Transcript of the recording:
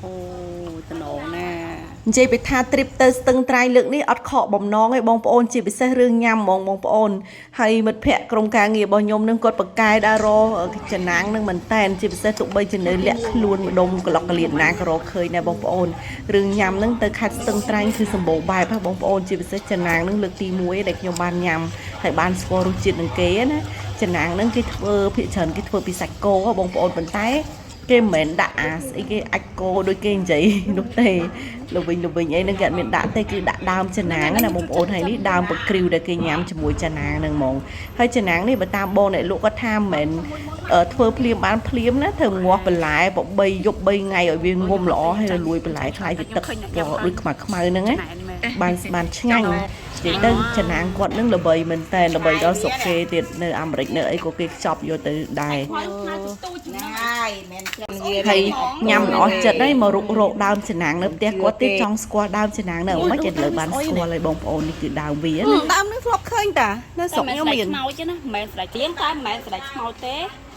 អូតំណងណា និយាយពីថា trip ទៅស្ទឹងត្រែងលើកនេះអត់ខកបំណងឯងបងប្អូនជាពិសេសរឿងញ៉ាំហ្មងបងប្អូនហើយមិត្តភ័ក្តិក្រុមការងាររបស់ខ្ញុំនឹងគាត់ប្រកែដើររកចំណាងនឹងមែនតែនជាពិសេសទោះបីជានៅលាក់ខ្លួនម្ដុំក្លុកកលៀនណាក៏រកឃើញដែរបងប្អូនរឿងញ៉ាំនឹងទៅខេត្តស្ទឹងត្រែងគឺសម្បូរបែបហ៎បងប្អូនជាពិសេសចំណាងនឹងលើកទី1ដែលខ្ញុំបានញ៉ាំហើយបានស្គាល់រសជាតិនឹងគេណាចំណាងនឹងគេធ្វើភាគច្រើនគេធ្វើពីសាច់គោហ៎បងប្អូនប៉ុន្តែ គេមិនមែនដាក់អាស្អីគេអាចគោដូចគេនិយាយនោះទេល្វិញល្វិញអីហ្នឹងគេអត់មានដាក់ទេគឺដាក់ដើមចនាងណាបងប្អូនហើយនេះដើមប្រគ្រីវដែលគេញ៉ាំជាមួយចនាងហ្នឹងហ្មងហើយចនាងនេះបើតាមបងអ្នកលក់គាត់ថាមិនមែនធ្វើភ្លាមបានភ្លាមណាត្រូវងាស់បន្លែប្រ3យប់3ថ្ងៃឲ្យវាងុំល្អហើយរលួយបន្លែខ្លាយជាទឹកពណ៌ដូចខ្មៅខ្មៅហ្នឹងណាបានបានឆ្ងាញ់និយាយទៅចនាងគាត់នឹងល្បីមែនតើល្បីដល់ស្រុកគេទៀតនៅអាមេរិកនៅអីក៏គេខ្ចប់យកទៅដែរ ហ្នឹងហើយមិនមែន យា ហើយញ៉ាំមិនអស់ចិត្តហើយមករករកដើមចំណាងនៅផ្ទះគាត់ទៀតចង់ស្គាល់ដើមចំណាងនៅមិនចេះលើបានស្គាល់ហើយបងប្អូននេះគឺដើមវាណា ដើមនេះធ្លាប់ឃើញតានៅស្រុកខ្ញុំមាន ខ្មោចទេណាមិនមែនស្ដេចទៀងតែមិនមែនស្ដេចខ្មោចទេ។